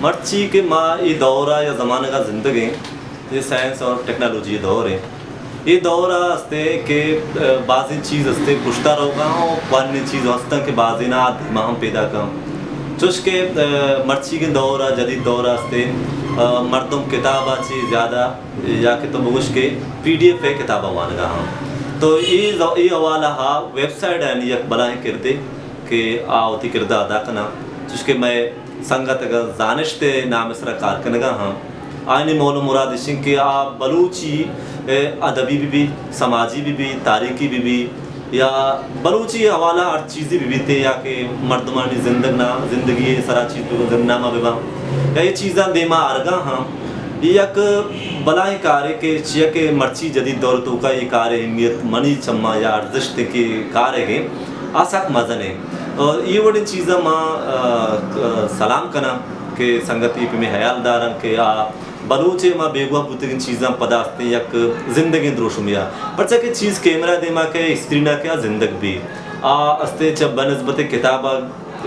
مرچی کہ ما اے دور ءَ یا زمانگ ءَ زندگ ایں، اے سائنس اور ٹیکنالوجی ءِ دور ایں۔ اے دور ءَ ہستے کہ، ءَ، بازیں چیز ہستے پشتا روگا اور پرانی چیز ہستن کہ بازینا دیما ہم پیدا کن۔ چوش کہ، ءَ، مرچیگیں دور ءَ، جدید دور ءَ ہستے، ءَ، مردم کتاب ءَ چی زیادہ یا کہ تو بگوش کہ پی ڈی ایف ءِ کتاب ءَ وانگا ہاں۔ تو اے ز-، اے حوالہ ءَ ویب سائٹ آنی یک بلاہیں کردے کہ آ وتی کردہ ادا کناں۔ چوش کہ مئے سنگت اگاں زانشت ءِ نام ءِ سرا کار کنگا ہاں، آیانی مول ءُ مراد اش انت کہ آ بلوچی، ءَ، ادبی بہ بی، سماجی بہ بی، تاریخی بہ بی، یا بلوچی حوالہ ہر چیزے بہ بیت یا کہ مردمانی زندگ نا، زندگی ءِ سرا چیز بہ بنت، زندنامہ بہ بنت، یا اے چیزاں دیما آرگا ہاں۔ اے یک بلاہیں کارے کہ چیا کہ مرچی جدید دور توکا اے کار ءِ اہمیت منی چماں یا ارزشت کہ کار ءِ گیں آ سک مزن ایں۔ اور اے وڑیں چیزاں ما، آ، آ، سلام کناں کہ سنگتی پہ مئے حیال داراں کہ آ بلوچ ءِ ما بیگواہ بوتگیں چیزاں پدا استیں یک زندگیں دروشمے ءَ۔ پرچا کہ چیز کیمرہ ءِ دیما کہ اسکرین ءَ کہ آ زندگ بی۔ آ استیں چہ بہ نسبت کتاب ءَ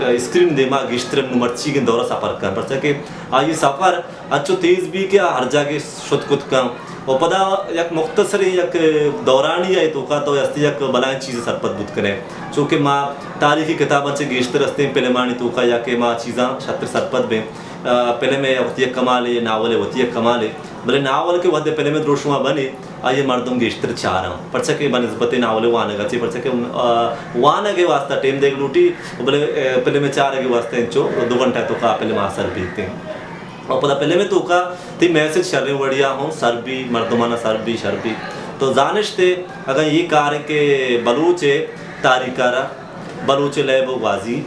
اسکرین ءِ دیما گیشتر نوں مرچیگیں دور ءَ سفر کن۔ پرچا کہ آئی سفر انچو تیز بی کہ آ ہر جاگہ شت کت کن۔ و پدا یک مختصریں یک دورانی ءِ توکا تو استی یک بلاہیں چیز سرپد بوت کنے۔ چونکہ ما تاریخی کتاباں چہ گیشتر استیں فلمانی توکا یا کہ ما چیزاں شتر سرپد بیں۔ آ، فلم ءِ وتی یک کمالے، ناول ءِ وتی یک کمالے، بلے ناول کہ وھدے فلم ءِ دروشم ءَ بنے، آئی ءَ مردم گیشتر چاراں، پرچا کہ بہ نسبت ناول ءِ وانگ ءَ چہ، پرچا کہ، آ، وانگ ءِ واسطہ ٹیم دیگ لوٹی، بلے، آ، فلم ءِ چارگ ءِ واسطہ انچو دو گھنٹہ ءِ توکا فلم آسر بیت۔ و پدا فلم ءِ توکا تئی میسج شریں وڑیا ہوں سر بی، مردمانا سر بی، شر بی۔ تو زانشت ءِ اگاں اے کار ءَ کہ بلوچ ءِ تاریخ ءَ را بلوچ ءِ لیب و گوازی،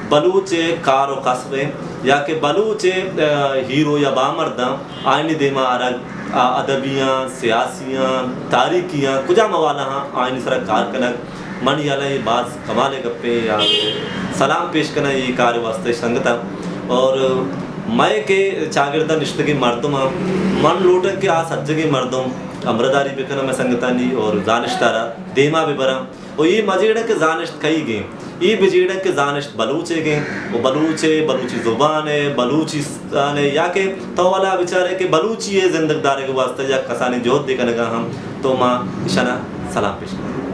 بلوچ ءِ کار و کسب ءَ، یا کہ بلوچ ءِ، آ، ہیرو یا بامرداں آئینی دیما آرگ، آ، ادبیاں، سیاسیاں، تاریخیاں، کجام حوالہ آں آئینی سرا کار کنگ، منی ہیالا اے باز کمالیں گپے یا سلام پیش کناں اے کار ءِ واسطہ سنگتاں۔ اور مئے کہ چاگرد ءَ نشتگیں مردم آں، من لوٹاں کہ آ سجگیں مردم ہمراہداری بکناں مئے سنگتانی اور زانشت ءَ را دیما ببراں۔ و اے مجیڑاں کہ زانشت کئیگیں، اے بجیڑاں کہ زانشت بلوچیگیں، و بلوچ ءِ، بلوچی زبان ءِ، بلوچستان ءِ، یا کہ تو والا بچارے کہ بلوچی ءِ زندگ دارگ ءِ واسطہ یا کسانیں جہد ءَ کنگا ہم، تو ما اشانا سلام پیش کناں۔